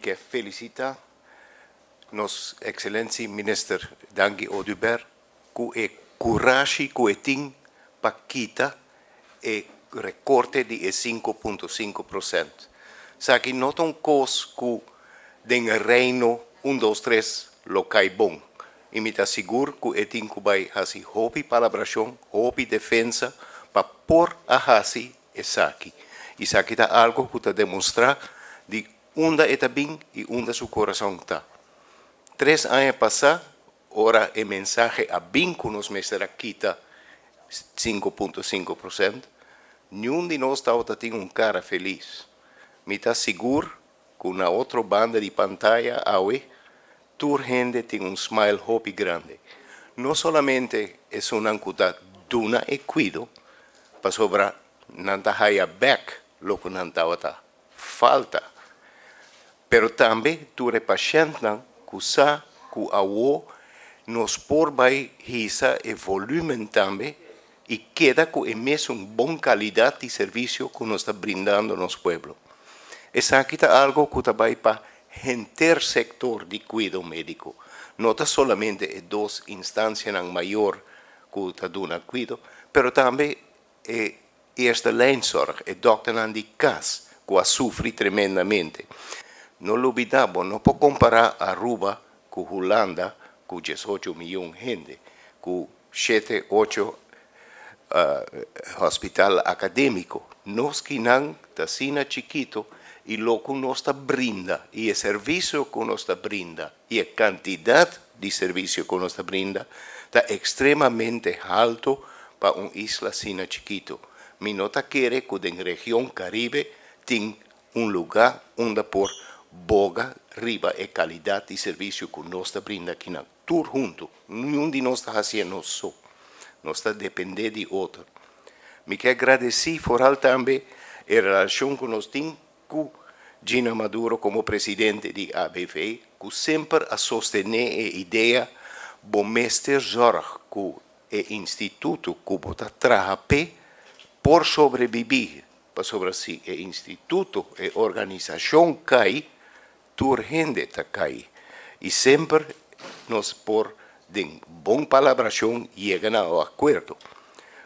Ke felicita nos Excellentie Minister Dangui Oduber cu e curashi cu e tin pa kita e recorte di e 5.5%. Esaki no ta un cos cu den Reino 1, 2, 3 lo cay bon. Y mi ta sigur cu e tin cu bay haci hopi palabracion, hopi defensa pa por a haci esaki. Esaki ta algo cu ta demostra di unda e ta bin y unda su corazon ta. 3 aña pasa, ora e mensahe a bin cu nos mester a kita 5.5%, ningun di nos tabatin un cara feliz. Mi ta sigur cu na otro banda di pantaya awe, tur hende tin un smile hopi grandi. No solamente esunnan cu ta duna e cuido, pasobra nan ta haya back loke nan tabata falta. Pero tambe tur e pashentnan cu sa cu awo nos por bay hisa e volumen tambe y keda cu e mesun bon calidad di servicio cu nos ta brindando nos pueblo. Esaki ta algo cu ta bay pa henter sector di cuido medico. No ta solamente e dos instancianan mayor cu ta duna cuido, pero tambe e eerste lijnzorg, e dokternan di cas, cu a sufri tremendamente. No lubida, no por compara Aruba cu Hulanda, cu 18 miyon hende, cu 7, 8 hospital academico. Nos akinan ta asina chikito y loke nos ta brinda y e servicio cu nos ta brinda y e cantidad di servicio cu nos ta brinda ta extremamente halto pa un isla asina chikito. Mi no ta kere cu den region Caribe tin un luga unda por boga riba e calidad di servicio cu nos ta brinda akinan. Tur hunto, ningun di nos ta haciendo so. Nos ta depende di otro. Mi kier gradici vooral tambe e relacion cu nos tin cu Gina Maduro como presidente di ABV, cu semper a sostene e idea bo mester zorg cu e instituto cu bo ta traha p'e por sobrevivi. Pasobra si e instituto, e organisacion cay, tur hende ta cay. Y semper nos por den bon palabracion yega na un acuerdo.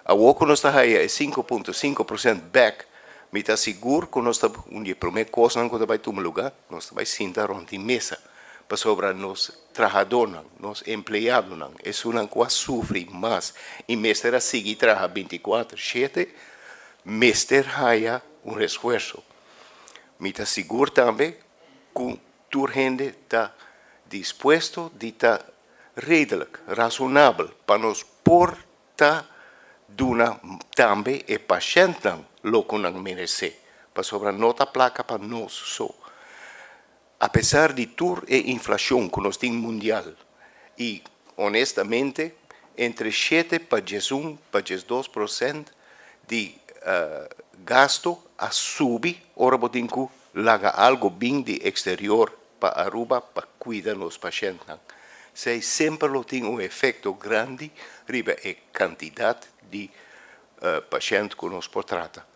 Awor cu nos ta haya e 5.5% back, mi ta sigur cu nos ta un di prome cosnan cu bay tuma luga, nos bay sinta rond di mesa pasobra nos trahadornan, nos empleadonan, esunnan cu a sufri mas y mester a sigui traha 24/7, mester haya un esfuerso. Mi ta sigur tambe cu tur hende ta dispuesto di ta redelijk, razonabel, pa nos por ta duna tambe e pashentnan loke nan merece. Pasobra no ta placa pa nos so. Apesar di tur e inflacion cu nos tin mundial y honestamente entre 7 pa 11 pa 12% di gasto a subi, ora bo tin cu laga algo bin di exterior pa Aruba pa cuida nos pashentnan. Esey semper lo tin un efecto grandi riba e cantidad di pashent cu nos por trata.